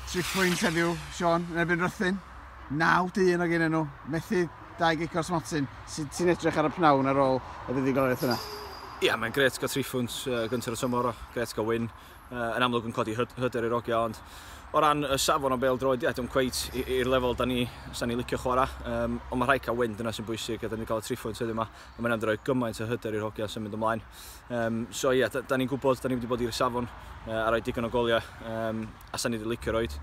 Triphwynt heddiw, Sean, yn erbyn Rhuthun. 9 dyn o gen nhw. Methu dau gic o'r smotyn. Sut ti'n edrych ar y pnawn ar ôl y fuddugoliaeth yna? Ia, mae'n grêt gael 3 phwynt gyntaf y tymor, grêt gael win. Yn amlwg yn codi hyder i'r hogia, ond o ran y safon o bêl droed, ia, dim cweit i'r lefel da ni licio chwarae. Ond mae rhaid cael win, dyna sy'n bwysig, a da ni'n cael y 3 phwynt heddiw yma. A mae'n rhoi gymaint o hyder i'r hogia sy'n mynd ymlaen. So ia, da ni'n gwybod, da ni wedi bod i'r safon a rhoi digon o goliau, a sa ni wedi licio roed.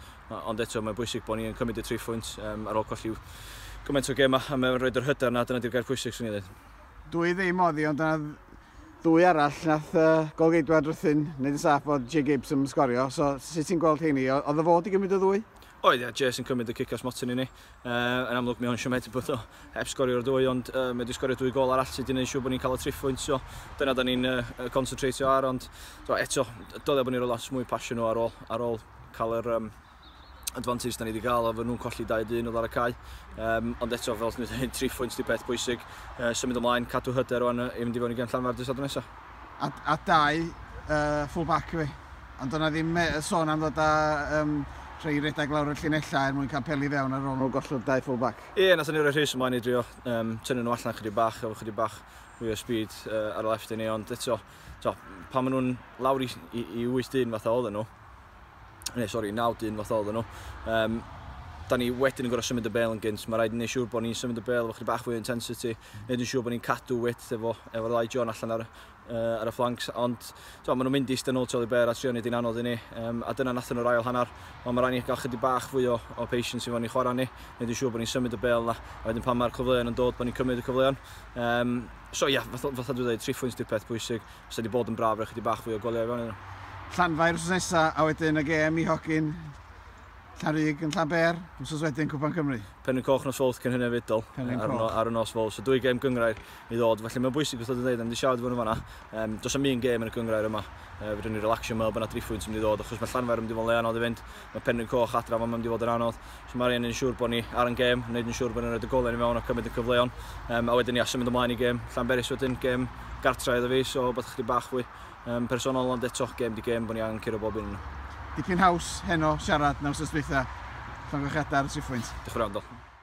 Ond eto, mae'n bwysig bod ni'n cymryd y 3 phwynt ar ôl colli gymaint o gema, a mae'n rhoi yr hyder na, dyna di'r gair pwysig, swn i'n dweud. 2-0 oedd hi, ond dyna ddwy arall nath golgeidwad Rhuthun wneud yn saff bod Jay Gibbs yn sgorio. So, sut ti'n gweld heini? Oedd o fod i gymryd y ddwy? Oedd, ia, Jay yn cymryd y cic o'r smotyn i ni. Yn amlwg, mi o'n siomedig bod o heb sgorio'r dwy, ond mae wedi sgorio dwy gol arall sydd wedi gwneud siŵr bod ni'n cael y 3 phwynt, so dyna da ni'n concentratio ar, ond so, eto, dylia bod ni'n rhoi lot mwy passion nhw ar ôl cael yr advantage da ni wedi gael, a fy nhw'n colli 2-1 oedd ar y cae. Ond eto, fel dwi'n dweud, 3 phwynt di peth bwysig. Symud ymlaen, cadw hyder o'n i fynd i fewn i gêm Llanfair dydd Sadwrn nesaf. A dau full back fi. Ond o'na ddim sôn am ddod â rhai redag lawr y llinellau er mwyn cael peli fewn ar ôl nhw gollw'r dau full back. Ie, nath ni roi Rhys ymlaen i drio tynnu nhw allan chydig bach, efo chydig bach fwy o speed ar y left i ni, ond eto, to, pan maen nhw'n lawr i 8 dyn fatha oedden nhw, neu sori, 9 dyn fatha oedden nhw, da ni wedyn yn gorfod symud y bel yn gynt. Mae rhaid i ni siŵr bod ni'n symud y bel efo chydig bach fwy o intensity, wneud yn siŵr bod ni'n cadw width efo ddau John allan ar y flanks, ond so, maen nhw'n mynd i eistedd nôl tu ôl i bêl a trio wneud hi'n anodd i ni, a dyna nathon nhw'r ail hanner, ond mae rhaid i ni gael chydig bach fwy o patience i fod ni chwarae ni, wneud yn siŵr bod ni'n symud y bel na, a wedyn pan mae'r cyfleon yn dod, bod ni'n cymryd y cyfleon. So ia, fatha dwi'n dweud, 3 phwynt di'r peth bwysig, os wedi bod yn braf rhoi chydig bach fwy o goliau i fewn iddyn nhw. Llanfair wrth nesaf, a wedyn y gêm i hogyn Llanrug yn Llanber, wsos wedyn Cwpan Cymru. Penrhyn Coch nos Fawrth cyn hynny fydol Penrhyn ar, Coch. no, ar y nos Fawrth. So dwy gêm gyngrair i ddod. Felly mae'n bwysig wrth ddweud, am di siarad efo nhw fanna. Does am un gêm yn y gyngrair yma. Fedrwn ni relaxio, meddwl bod yna 3 phwynt yn mynd i ddod, achos mae Llanfair yn mynd i fod yn le anodd i fynd. Mae Penrhyn Coch adra fan mynd i fod yn anodd. So mae rhaid yn siŵr bod ni ar yn gêm, wneud yn siŵr bod ni'n rhoi y golau ni mewn a cymryd y cyfleon. A wedyn ni a symud ymlaen i gêm Llanberis wedyn, gêm gartra iddo fi, so bod chydig bach fwy personol, ond eto gêm di gêm bod ni angen curo bob un. Dipyn haws heno siarad na wsos dwytha. Llongyfarchiadau ar y 3 phwynt. Diolch yn fawr, Dol.